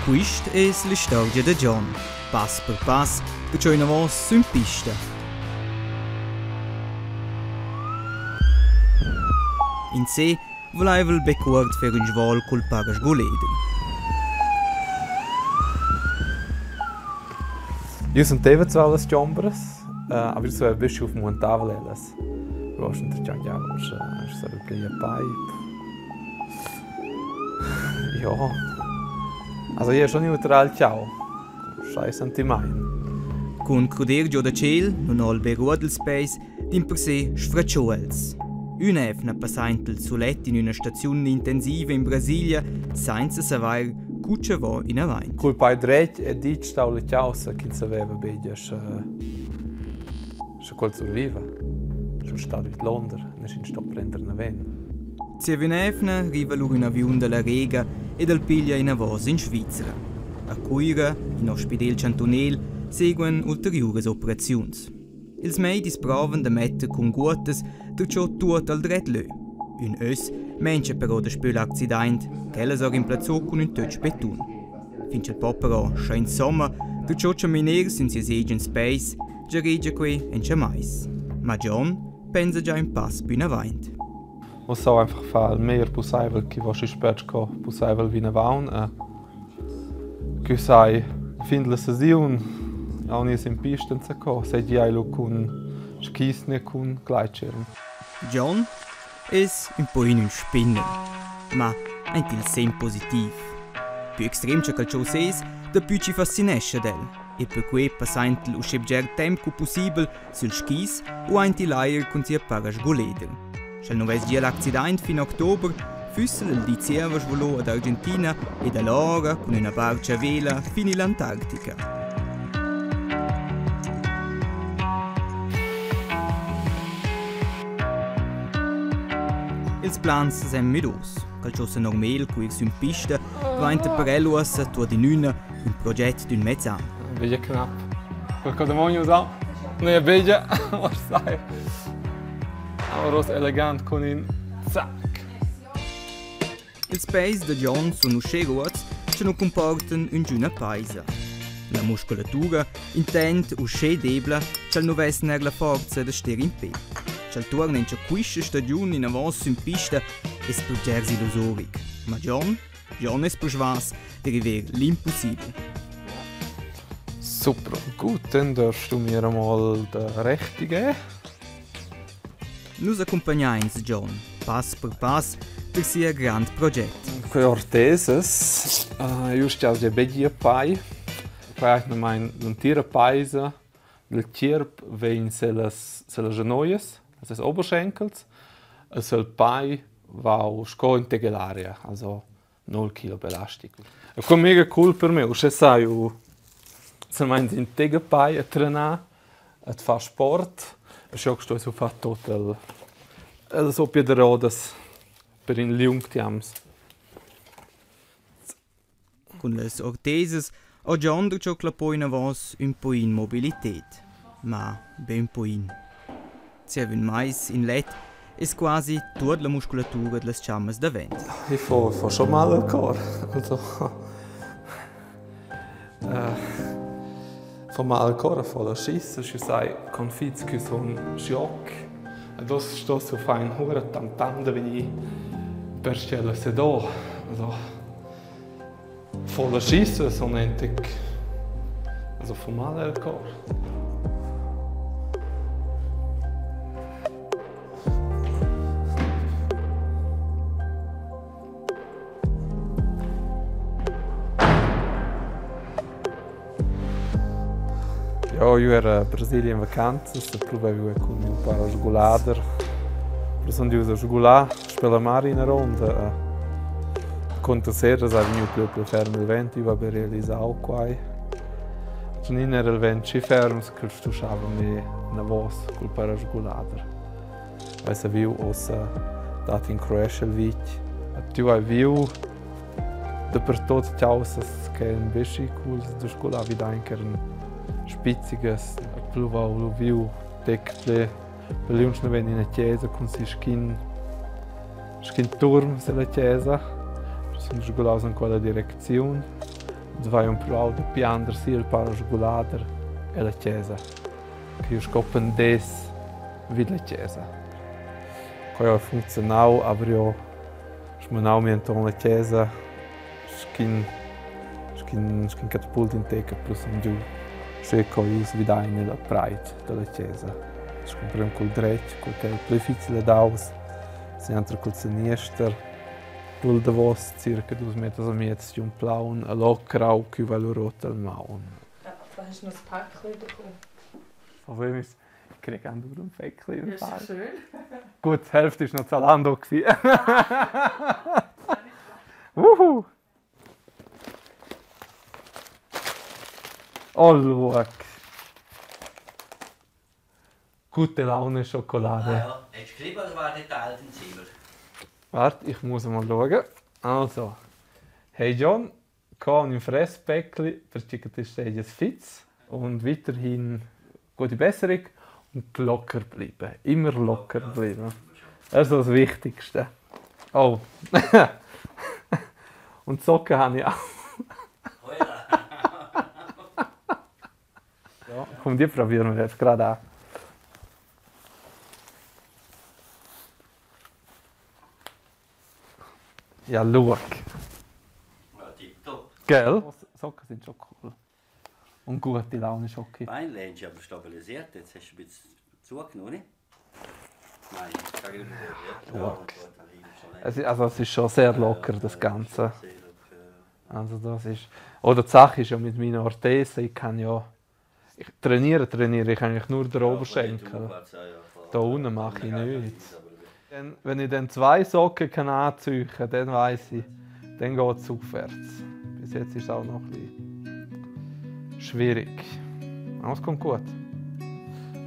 Quist es l'istorgia da Jon, pass per pass, perciò inavos sün pista. In se volaiva el be cuort fer ün svol cul parasguleder. Io senteva zwar las chombras, aber io savevo be schi muntava ellas. Ja. Also io schon neutral ciao. Schei sentimaint. Cun cruder giò da tschêl nun ho'l be ruot ils peis, dimpersè sfratschò els. Ün'eivna passaint'el sulet in üna staziun intensiva in Brasilia sainza savair cu cha vo inavant. Cul pai dretg è ditg stau la chaussa ch'ins saveva begia sche Sche quel surviva, sche stat vidlonder, ne sch'ins sto prender naven. Zieva ün'eivna riva lura ün aviun da la Rega ed el piglia inavos in Svizra. A Cuira, in ospidel chantunel, seguan ulteriuras operaziuns. Ils meidis provan da metter cun guottas darcho tuot al dret lö. Ün öss mencha però daspö l'accidaint ch'ella s'ho rimplazzò cun ün töch betun. Fin cha'l po però, scha insomma, darcho chaminer sün sieus agens peis, Giaregia quei en mais. Ma Gion pensa già ün pass più inavant. Ussa ho einfach far il meglier pussaivel chi vo schi spert sco pussaivel vinavant e ch'eu sai fin la sesiun aunc ir sin pista enzacò, seigi ei lu cun skis ne cun gleitschirm. Gion es ün poin ün spinner, ma aint il sen positiv. Pü extrem cha quel cho es, dapü chi fascinescha ad el. E perquei passaintel uschè bger temp cu pussibel süls skis u aint il ajer cun sia parasguleder. Sch'el nu vess gia l'accidaint fin october, füss el il di zieva svolò ad Argentina ed alura cun üna barcha a vela fin ill'Antarctica. Ils plans s'han müdos. Qualchosa normal cu ir sün pista dvainta per el uossa tuot in üna Ün proget d'ün mez an. Veglia knapp. Qualcosa da mogn usà. Non è veglia, ma sai. Amoroso elegant con in zac. Ils peis da Gion sun uschè ruots cha nu cumportan üngüna paisa. La musculatura intent uschè debla cha'l nu vess neir la forza da ster in pe. Cha'l tuorna in cha quista stagiun inavant sün pista es plü bgers illusoric. Ma Gion Jon es persvas da river l'impussibel. Super, gut, dann darfst du mir einmal den Rechte geben. Nus accumpagnains Jon pass per pass per sia grand proget. Quei orteses, io stiau già begia pai. Quei è mein l'entira paisa del tgierp vegn sellas sellas genoias, ses Oberschenkels, e sel pai va sco in tegelaria, also 0 kilo belastic. E quei mega cool per me, uschè sai u silmeins in tegapai a trenar, a far sport, e scho sto su far tot el el soppia da rodas per in liung temps. Cun las ortesas ho Gion darcho clappò inavos ün poin mobilited. Ma be ün poin. Zieva ün mais in let es quasi tuot la musculatura d'las chammas davent. I fa, fa schon mal al cor. Also, fa mal al cor a fa la schissa, schi sai confits che sun schioc. Adesso sto su far in hura tam tam da vegnir per la sedò. Also, Voller schiessen sun endlich also fa mal al cor. Ja, io era a Brasilia in vacanzas e provavo cun miu parasgulader. Però sun ius a sgular sper la mar ina ronda. Conter sera sei vegniu pli pli ferm il vent, io avevo realisau quai. Gianin era il vent schi ferms ch'el stuschava me enavos cul parasgulader. Hai saviu ussa dat in cruesch el vitg. Tu hai viu dapertut caussas che ein beschi cools da scola vi eran spizzigas. Pluvau lu viu tec pli per lunsch naven ina chiesa cun si schin schin turm silla chiesa. Sun sgulaus en quella direcziun. Nus vain provau da piander si il parasgulader e la chiesa. Che io sco pendess vid la chiesa. Quei ha funzionau, aber io smanau mi enturn la chiesa sc'in sc'in sc'in catapult in teca plus in giu. Sche co ius vidain nella preit dalla chiesa. Scumprem cul dretg, cul che è pli difficile daus, si entra cul seniester. Cul davos circa 2 meters e miez giun plaun, a locrau che va lu rot al maun. Ja, da hast du noch ein Päckchen bekommen. Von wem ist? Ich kriege auch nur ein Päckchen im Ja, ist Fall. doch schön. Gut, die Hälfte war noch Zalando gewesen. Wuhu! Oh, lueg. Gute Laune Schokolade. Ah, ja. Hast du geschrieben oder war der Teil im Zimmer? Warte, ich muss mal schauen. Also, hey John, komm im Fresspäckli, per che ti stai fitz und weiterhin gute Besserung und locker bleiben. Immer locker bleiben. Das ist das Wichtigste. Oh. Und Socken habe ich auch. Oh ja. Ja. Komm, die probieren wir jetzt gerade an. Ja, schau. Ja, tipptopp. Gell? Socken sind schon cool. Und gute Laune Schoki. Beinlehnen ist aber stabilisiert. Jetzt hast du ein bisschen zugenommen, nicht? Nein, sag ich nicht. Ja, Schau. gut, dann liegt schon Also es ist schon sehr locker, das Ja, Ganze. sehr locker. Also das ist... Oder die Sache ist ja mit meiner Orthese, ich kann ja... Ich trainiere ich eigentlich nur den Ja, Oberschenkel. aufwärts, ja, ja, klar. Da unten mache ich Unten geht nichts. aber Dann, wenn ich dann zwei Socken kann anziehen kann, dann weiss ich, dann geht es aufwärts. Bis jetzt ist es auch noch ein bisschen schwierig. Aber es kommt gut.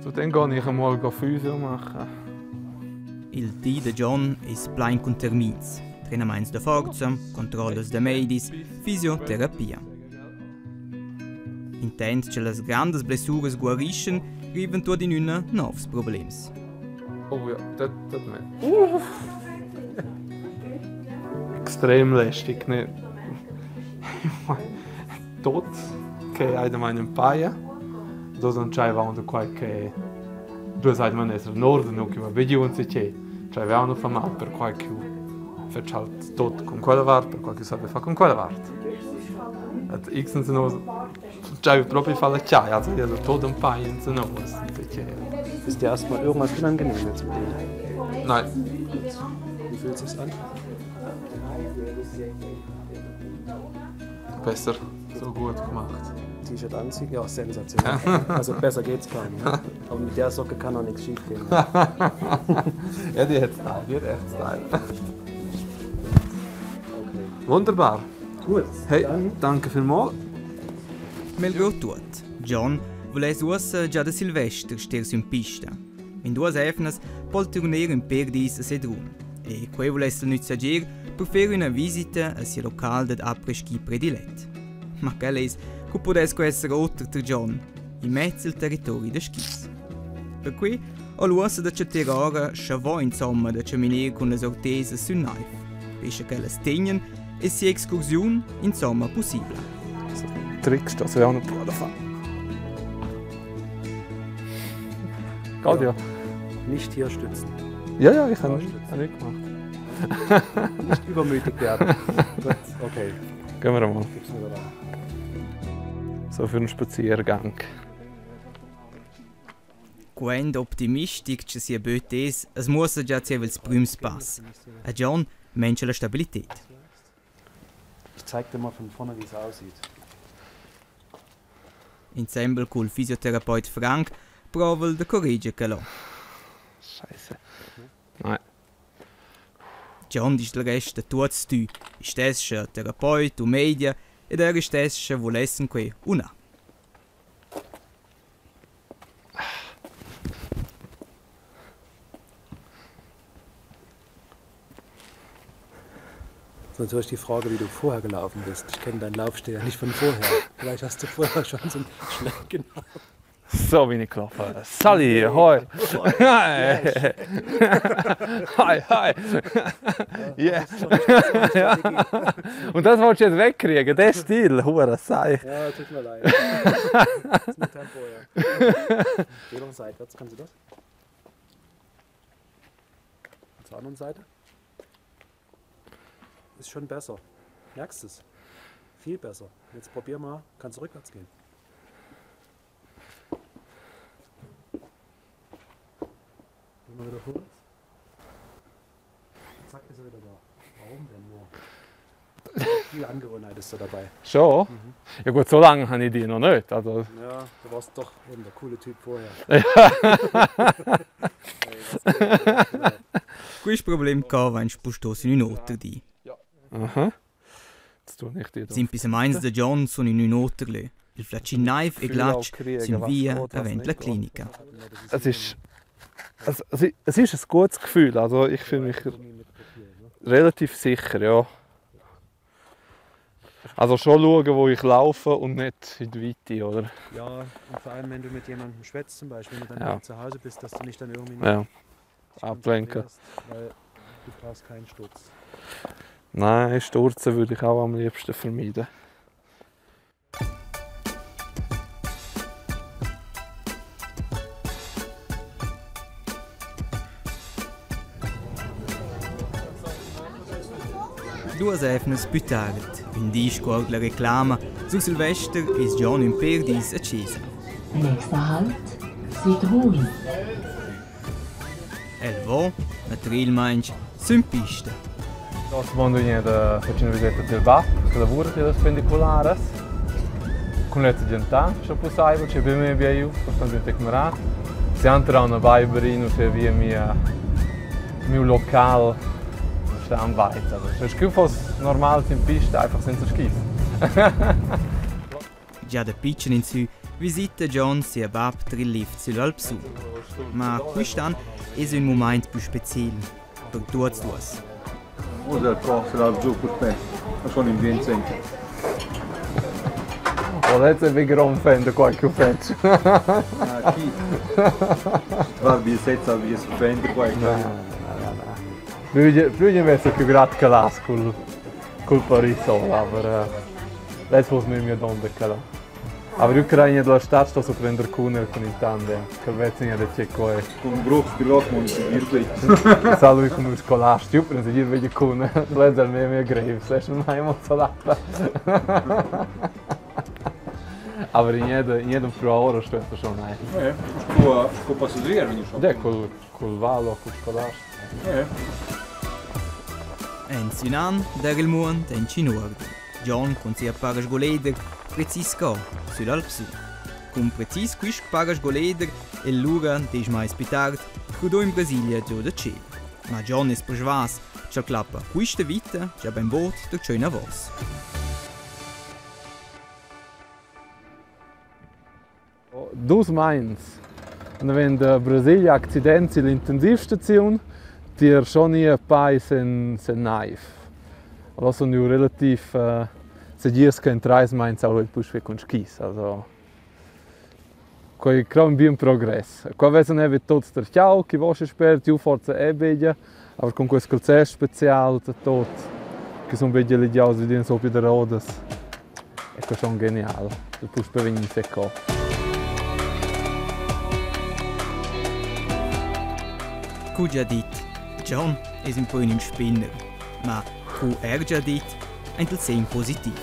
So, dann gehe ich einmal Physio machen. Il di de John es plein cun termins. Trenamaints da forza, controllas da meidis, fisioterapia. Intent che las grandes blessuras guarischen, rivan tuot in üna novs problems. Oh ja, das nicht. Uff. Extrem lästig, ne? Tot che hai da mai in paia. Dos non c'hai va un quai che due sai man esser nord no che va vedi un se c'è. Cioè avevano fa mal per quai che faccio halt tot con quella vart, per quai che sape fa con quella vart. At x no c'hai proprio fa la chai, also ja tot un paia in se no, se c'è. Ist dir erstmal irgendwas unangenehm jetzt mit dem? Nein. Wie fühlt es sich an? Besser. So gut gemacht. T-Shirt anziehen? Ja, sensationell. Also besser geht's kaum. Ne? Aber mit der Socke kann auch nichts schief gehen. Ne? Ja, die hat Style, die hat echt Style. Okay. Wunderbar. Gut. Hey, Dann danke vielmals. Melgrò tuot. John vuless uossa già da Silvester ster sün pista. In duas efnas pol turner ün per dis a Sedrun. E quei vuless el nüzzagier per fer üna visita a sia local dad après-ski predilet. Ma quel es, cu pudess co esser oter ter John, in mezz il territori da skis. Per cui ho uossa da chatter ora scha vo insomma da chaminer cun las ortesas sün naiv. Pescha che las tegnan e sia excursiun insomma possibla. Tricks, das wäre auch noch Bruder fahren. Geht ja. nicht hier stützen. Ja, ich habe hab nicht gemacht. Nicht übermütig werden. Gut, okay. Gehen wir mal. Gib's mir da. So für einen Spaziergang. Quando optimistic che sia böt es, es muossa già zieva ils prüms pass. A John mancha la stabilität. Ich zeig dir mal von vorne, wie es aussieht. Insembel cul fisioterapeut Frank provel da correger quello. Scheiße. Nein. John disch del rest da tuots tü. Istess scha terapeut u media ed er istess scha volessen que u na. Das ist natürlich die Frage, wie du vorher gelaufen bist. Ich kenne deinen Laufstil ja nicht von vorher. Vielleicht hast du vorher schon so ein schnell genau. So bin ich gelaufen. Sali, hoi. Hi, hi. Yeah. Ja. Und das wolltest du jetzt wegkriegen, der Stil, hure sei. Ja, tut mir leid. Das ist mit Tempo, ja. Geh doch seitwärts, kannst du das? Und zur anderen Seite. Ist schon besser. Merkst du es? Viel besser. Jetzt probier mal, kannst du rückwärts gehen. Immer wieder vorwärts. Zack, ist er wieder da. Warum denn nur? Viel Angewohnheit ist da dabei. Schon? Ja gut, so lange habe ich die noch nicht. Also, Ja, du warst doch eben der coole Typ vorher. Hey, was geht? Quist problem qua vain spusto sün ün oter di. aha. Jetzt tue ich dir Ils impissamaints da John sun in ün oter lö. Il flatschin naiv e glatsch sün via davent la clinica. Es ist, es ist ein gutes Gefühl. Also ich fühle mich relativ sicher, ja. Also schon schauen, wo ich laufe und nicht in die Weite, oder? Ja, und vor allem, wenn du mit jemandem schwätzt zum Beispiel, wenn du dann Ja. zu Hause bist, dass du nicht dann irgendwie Ja. dich Ablenken. konzentrierst, weil du brauchst keinen Sturz. Nein, Stürzen würde ich auch am liebsten vermeiden. Duas efnas più tard, ün di sco la reclama, su Silvester es John ün per dis a chesa. Nächster Halt, Sedrun. El vo, naturalmaing, sün pista. Das quando viene da facendo visita del BAP, che lavora delle pendiculares. Con le gente, se possibile, c'è ben mia io, portando in camera. Si entra una Viberino, c'è via mia mio lokal sta am weit. Also, es ist fast normal in Piste, einfach senza skis. Già da pitschen insü visita John sia bap per il lift sull'Alpsu. Ma quist'an es ün mumaint plü speciel per tuots duos. Oder prossimo giù per te. Ma sono in Vincent. Oh, jetzt è gran fan da qualche faccio. Ah, chi? Va via senza via su fende qua. Più invece più grad che las col col Paris aber jetzt muss mir mia donna che Aber io credo che la Stadt sto so prendere con con il tandem, che vezzo da c'è qua. Con Bruch di Loch mun si wirklich. Sa lui come scolasti, io prendo dir vedi con. Lezza me mia grave, sai non mai emozionata. Aber in jedem pro ora sto schon nein. Eh, sco sco passeggero veni schon. Ja, col col valo, col scolast. Eh. En sün an der il muond en cinuord. John con sia parasgoleder precis co sull'Alpsu. Con precis quist parasgoleder e lura 10 mais più tard crudò in Brasilia giù da cielo. Ma John es persvas ch'el clappa quista vita già ben bod da ciò in avos. Dus meins. Und wenn der Brasilia Accident in l'Intensivstation, dir schon nie pai sen sen knife. Also sono io relativ se dies che entrais meins auch il push con skis, also quei creo un bien progress. Qua vesa ne tot der ciao, chi vos esperti, io forza e bedia, aber con questo calzè special tot che son bedia li giaus di so più da rodas. Ecco schon genial. Il push per venire secco. Cu già dit, John es un po ün spinner, ma cu er già dit, aint il sen positiv.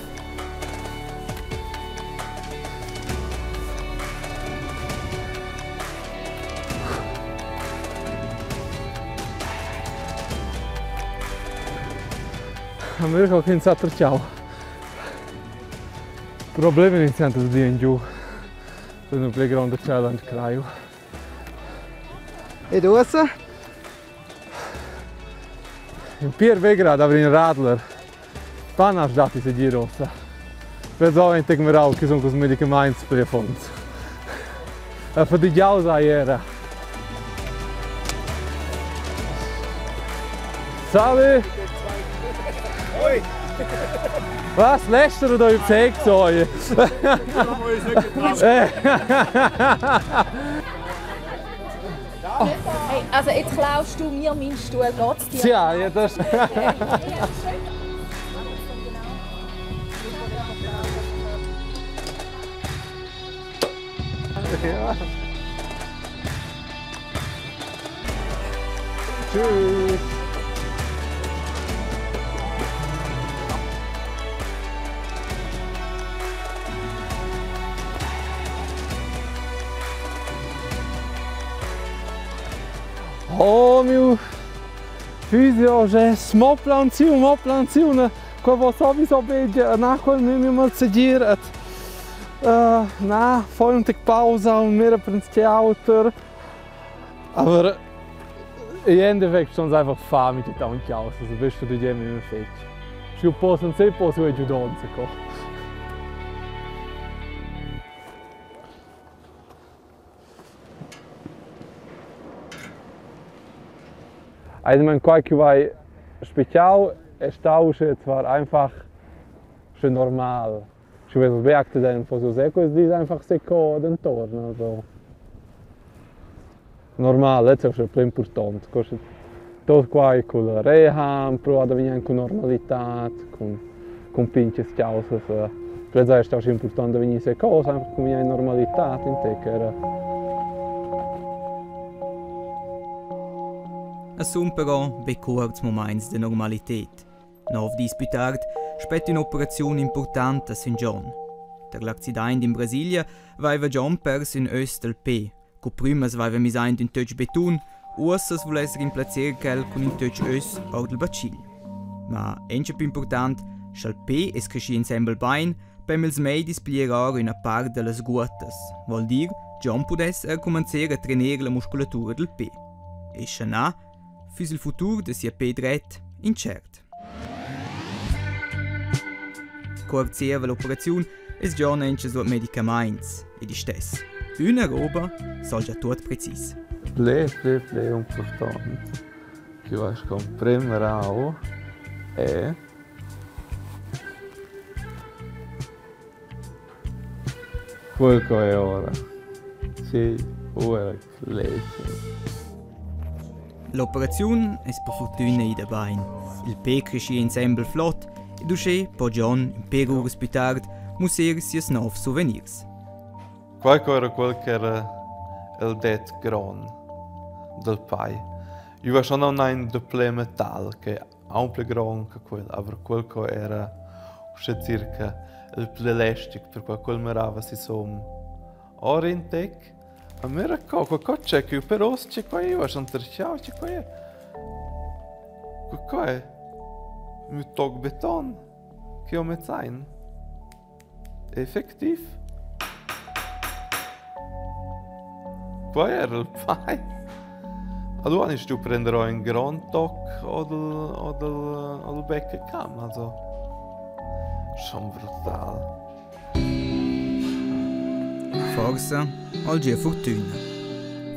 A me ho pensato ciao. Problemi iniziano a dire in giù. Sono un più grande challenge, credo. Ed ossa? In Pier Vegrad avrei un Radler. Panna dati se girosa. Per so in tec che sono cos medicamenti per fonds. A fatigausa era. Salve! Hoi! Was lässt du da im Zeug? Hey, also jetzt klaust du mir meinen Stuhl, geht's dir? Tja, ja, das. Ja. Tschüss. Oh, mio fisio, ges, mo planziu, mo planziu, qua vo sowieso bene, na, quel mi mal segir, et, na, fai un tic pausa und mir prends die Auto. Aber im Endeffekt schon einfach fahren mit den Tank aus, also bist du di immer fetch. Schi posso non sei posso e giudanza co. Also mein qua che vai special è stau zwar einfach schon normal. Ci vedo beakte dann von so sehr gut, ist einfach secco intorno, also normal, das ist schon important. Tutto qua con la reha, prova a venire con normalità, con pinches causas. Credo che sia importante venire secco, einfach con in normalità in te che era. Es sun però be cuorts moments de normalitet. 9 dis più tard spetta un'operazione importante sün John. Per l'accident in Brasilia vaiva John pers ün ös del pe. Co prümas vaiva mis aint ün töch betun, uossa vuless rimplazzar quel cun ün töch ös or del bacigl. Ma encha più important, scha'l pe es cresci insembel bain, pem ils meidis plierar üna part de las guotas. Vuol dir, John pudess er comenzer a trener la musculatura del pe. E sche na, füss il futur de sia pe dret incert. Cuort zieva l'operaziun es John encha suot medicamaints ed istess. Üna roba solgia tuot precis. Ple, ple, ple important. Che vas con premrau e quel che è ora. Sì, ora legge. L'operaziun es per fortüna ida bain. Il pe cresci insembel flot ed uschè po John, ün per uras più tard, musser sias novs souvenirs. Qua era quel che era il det gron del pai. Io avevo schon un de ple metal che è un più gron che quel, aber quel che era circa il più elastico per quel quel mirava si som orintec. A me era co, qua c'è che però c'è qua io sono terciao, c'è qua è. Qua è mi tog beton che ho mezzain. Effektiv. Qua era il pai. Allora ich du prenderò un gran toc oder becca cam, also schon brutal. Forse oggi è fortuna.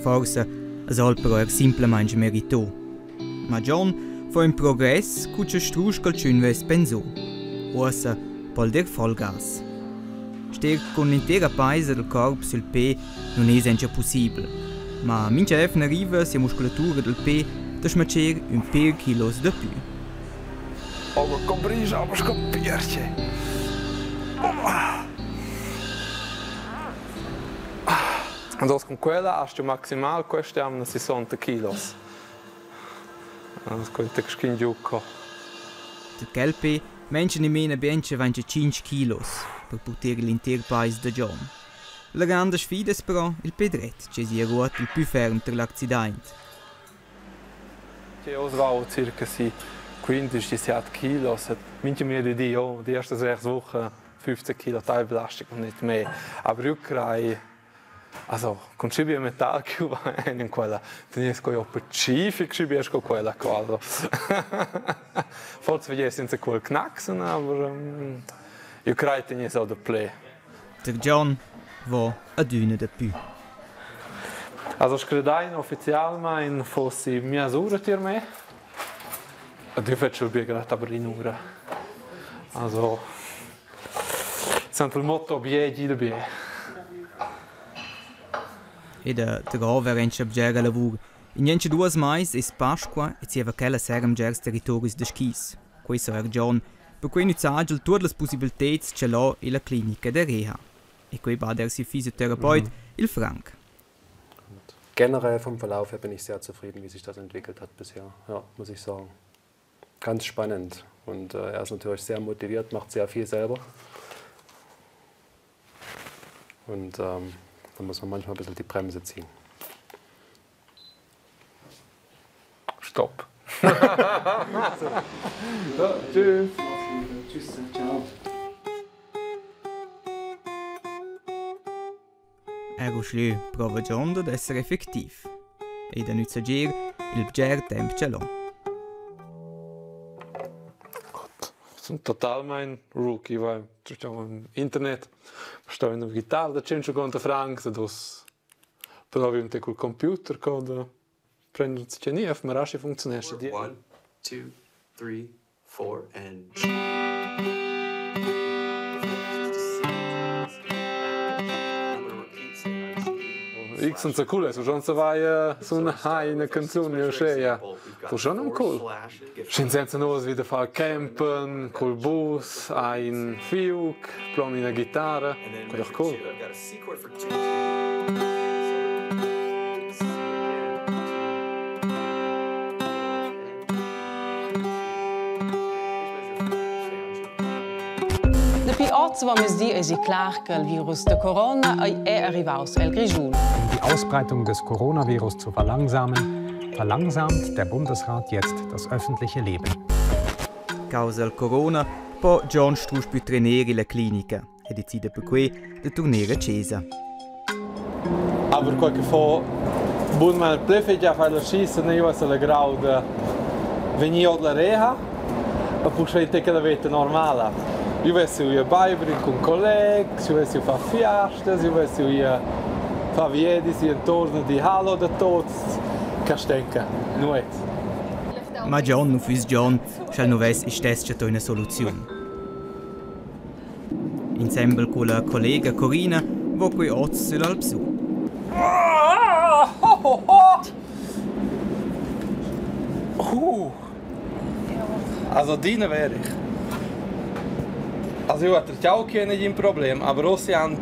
Forse es al però er simplemente merito. Ma John fa un progress cu che strusch calciun ves penso. Uossa pol dir Vollgas. Ster con l'intera paisa del corp sul pe non è senza possibile. Ma mincha efna arriva sia muscolatura del pe da schmacer un per kilos de più. Oh, comprisa, aber scopierche. Und con quella hast du maximal queste hanno 60 kilos. Das könnte ich giucco. Der Kelpe Menschen in mena bencha 25 kilos per portare l'intero paese da John. La grande sfida è però il pedret, che si è ruot il più ferm per l'accident. Die Auswahl circa 15 kilos. Minche mir die die ersten 6 Wochen 15 Kilo Teilbelastung und nicht mehr. Aber ich kriege, also con cibi metal che va in quella, tenisco io specific cibi con quella qua. Also. Forse vedi senza quel knacksen, aber io credo che so da play. Der John va ad una da più. Also scredain ufficialmente fossi mia sura tir me. Du faccio il biegrat aber in ura. Also, sent il motto bien gida bien. E da drover encha bgera lavur. In gnanca duos mais es Pasqua e zieva quella serran bgers territoris da skis. Quei sa er Gion. Perquei nüzzagia'l tuot las pussibilteds ch'el ho illa clinica da reha. E quei bada er siu fisioterapeut, il Frank. Und generell vom Verlauf her bin ich sehr zufrieden, wie sich das entwickelt hat bisher. Ja, muss ich sagen. Ganz spannend. Und er ist natürlich sehr motiviert, macht sehr viel selber. Und da muss man manchmal ein bisschen die Bremse ziehen. Stopp. So, tschüss. Tschüss, ciao. Er uschlü prova Gion dad esser effectiv e da nüzzagier il bger temp ch'el ho. Gott, sun totalmaing rookie, vai diciamo im internet. Sto in chitarra da 150 francs ed uss provi ün te cul computer co da prender tschè niev, ma raschi funcziunescha. One, two, three, four and. X sun cool, es schon so vai sun hai ina canzun uscheia. Fu schon un cool. Sch'ins senza nus wieder far campen cul bus, ein fiug, plon ina gitarra, quei doch cool. Dapi oz avantmezdi èsi clar che il virus da corona è arrivaus el Grischun. Um die Ausbreitung des Coronavirus zu verlangsamen, verlangsamt der Bundesrat jetzt das öffentliche Leben. Causa il corona po Gion strusch più trener illa clinica e decida perquei da turner a chesa. Aber quel che fa bun mal pli fetg a far la schissa ne io la grau da vegnir ord la reha e puspei teca la veta normala. Io vessi ir a beiber cun collegs, io vessi far fiastas, io vessi ir far viedis intorno di hallo da tots, che stenca, nuot. Ma Gion nu füss Gion, sch'el nu vess istess chattà üna soluziun. Insembel culla collega Corina vo quei oz süll'Alpsu. Also dina wär ich. Also io hatte auch kein Problem, aber auch sie haben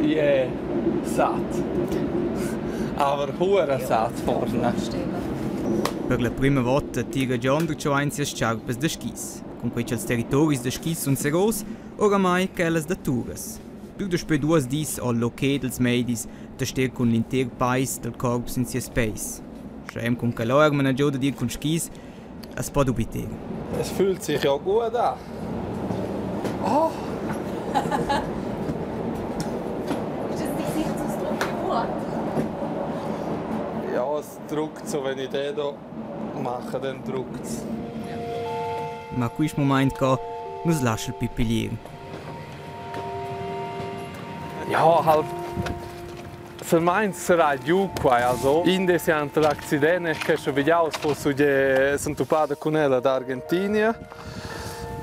je satt. Aber hure satt vorne. Per la prima volta tira Gion darcheu aint sias sciarpas da skis. Cun quei cha'ls territoris da skis sun serros, oramai quellas da turas. Pür daspö duos dis ho l'ok dals meidis da ster cun l'inter pais dal corp sün sias peis. Sch'eir cun calor managiò dad ir cun skis, as po dubiter. Es fühlt sich ja gut an. Oh. Ist das dein Gesichtsausdruck gut? Ja, es drückt so, wenn ich den hier mache, dann drückt es. Ma quist mumaint co nu's lascha'l pü piglier. Ja, halt Silmeins sarà giu quai, also indes ante l'accident che sche vediaus fosse je s'entupada cun ella d'Argentinia.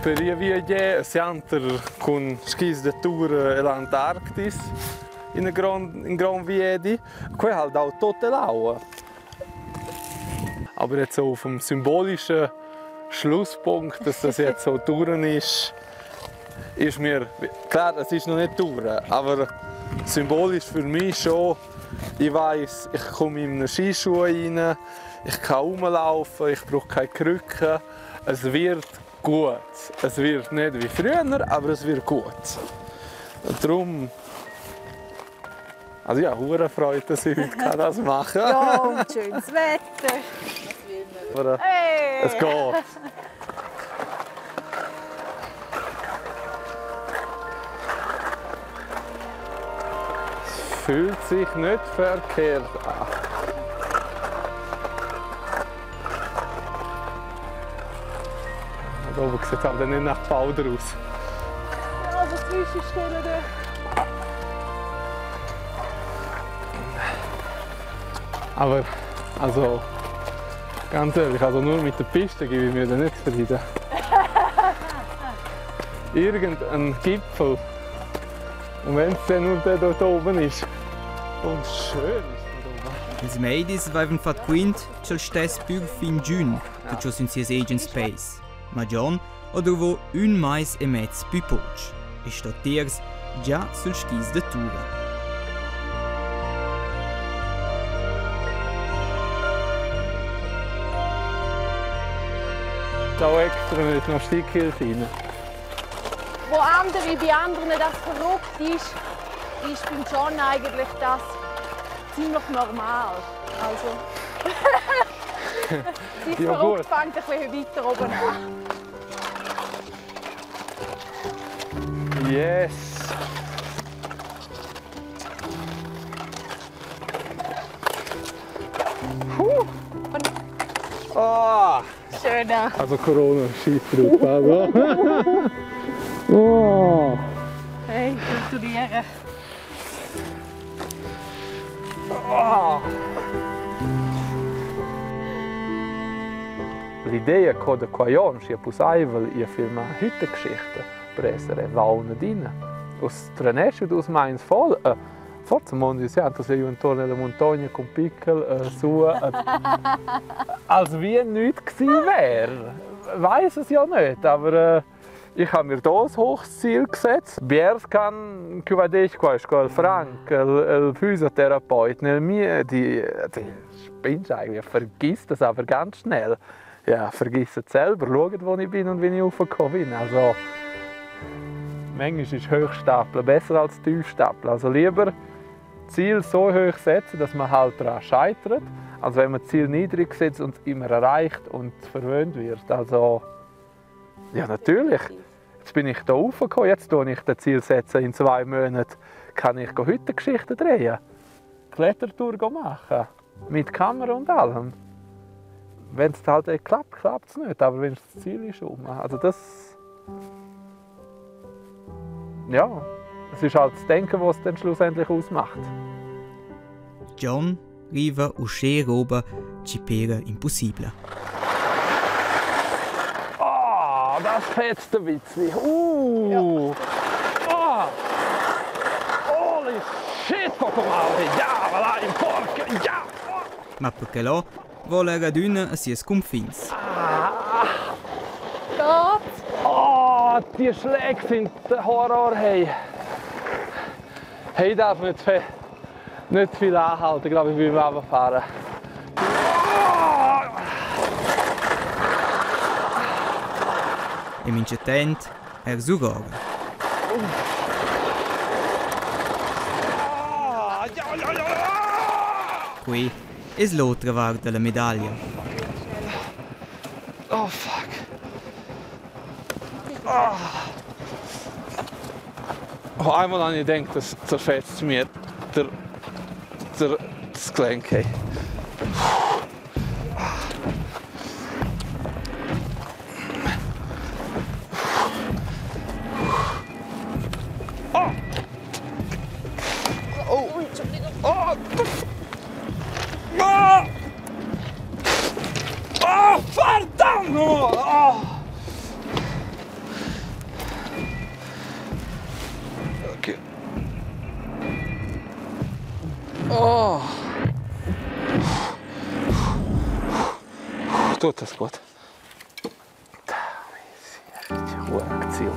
Per ir via je sianter cun skis da tour l'Antarctis in grond in grond viedi. Quei ha dau tot l'aua. Aber jetzt so vom symbolischen Schlusspunkt, dass das jetzt so durch ist, ist mir klar, es ist noch nicht durch, aber symbolisch für mich schon, ich weiß, ich komme in einen Skischuh rein, ich kann rumlaufen, ich brauche keine Krücke. Es wird gut. Es wird nicht wie früher, aber es wird gut. Und darum, also ja, hure Freude, dass ich heute das machen kann. Ja, und schönes Wetter. Aber, Hey. es geht. Es fühlt sich nicht verkehrt an. Da oben sieht es aber nicht nach Powder aus. Ja, also Zwischenstellen da. Aber, also, ganz ehrlich, also nur mit der Piste gebe ich mir da nicht zufrieden. Irgendein Gipfel. Und wenn es dann nur der dort oben ist. Und schön ist dort oben. Ils meidis vaivan fat quint ch'el stess pür fin giün tucho sün sias agens peis. Ma Jon ho druvo ün mais e mez pü poch e sto tiers già süls skis da tura. Ciao extra mit noch Stickhilfe. Wo andere bei anderen das verrückt ist, ist beim John eigentlich das ziemlich normal. Also, sein Ja, Verrückt gut. fängt ein bisschen weiter oben an. Yes! Puh. Ah. Schön. Also Corona scheiß drauf, also. oh. Hey, gratuliere. Oh. L'idea co da quai on sia pussaivel ir filmar Hüttengeschichten per essere vauna dina. Us trenesce dus meins voll. Forse mondi siamo se io intorno alla montagna con pickel su als wie nichts gewesen wäre. Weiß es ja nicht, aber ich habe mir da ein hohes Ziel gesetzt. Biers kann cuvadesch qua sco il Frank, il, il Physiotherapeut, nel mio die, die spinnst eigentlich, vergiss das aber ganz schnell. Ja, vergiss es selber, schaut, wo ich bin und wie ich raufgekommen bin. Also, manchmal ist Hochstapeln besser als Tiefstapeln. Also lieber Ziel so hoch setzen, dass man halt daran scheitert, als wenn man Ziel niedrig setzt und es immer erreicht und verwöhnt wird. Also, ja, natürlich. Jetzt bin ich hier raufgekommen, jetzt tue ich das Ziel setzen, in 2 Monaten kann ich Hüttengeschichten drehen. Klettertour machen. Mit Kamera und allem. Wenn es halt nicht klappt, klappt es nicht. Aber wenn das Ziel ist um. Also das. Ja, es ist halt das Denken, was es dann schlussendlich ausmacht. John riva uschè roba chi pera impossibla. Ah, das fetzt ein bisschen. Ah. Holy shit, Pokémon! Ja, voilà, im Pork! Ja! Ma perché là vola radüna a sias confins. Geht! Oh, die Schläge sind der Horror, hey. Hey, darf nicht viel, nicht viel anhalten, glaube ich, beim Runterfahren. E minchatant er surora. Qui es l'otra vart della medaglia. Oh fuck. Oh. Oh, einmal habe ich gedacht, das zerfetzt mir das Gelenk. Hey. Oh. Oh. Oh. Oh. Oh, verdammt! Oh. Okay. Oh. Tut das gut. Aktion.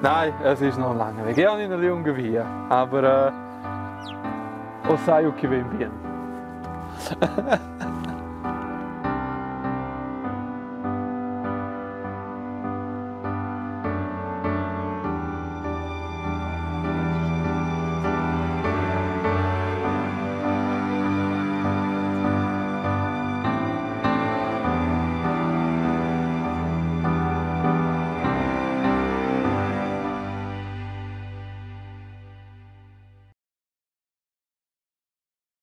Nein, es ist noch lange Weg. Ich habe nicht junge Wie, aber o sai che ven bien.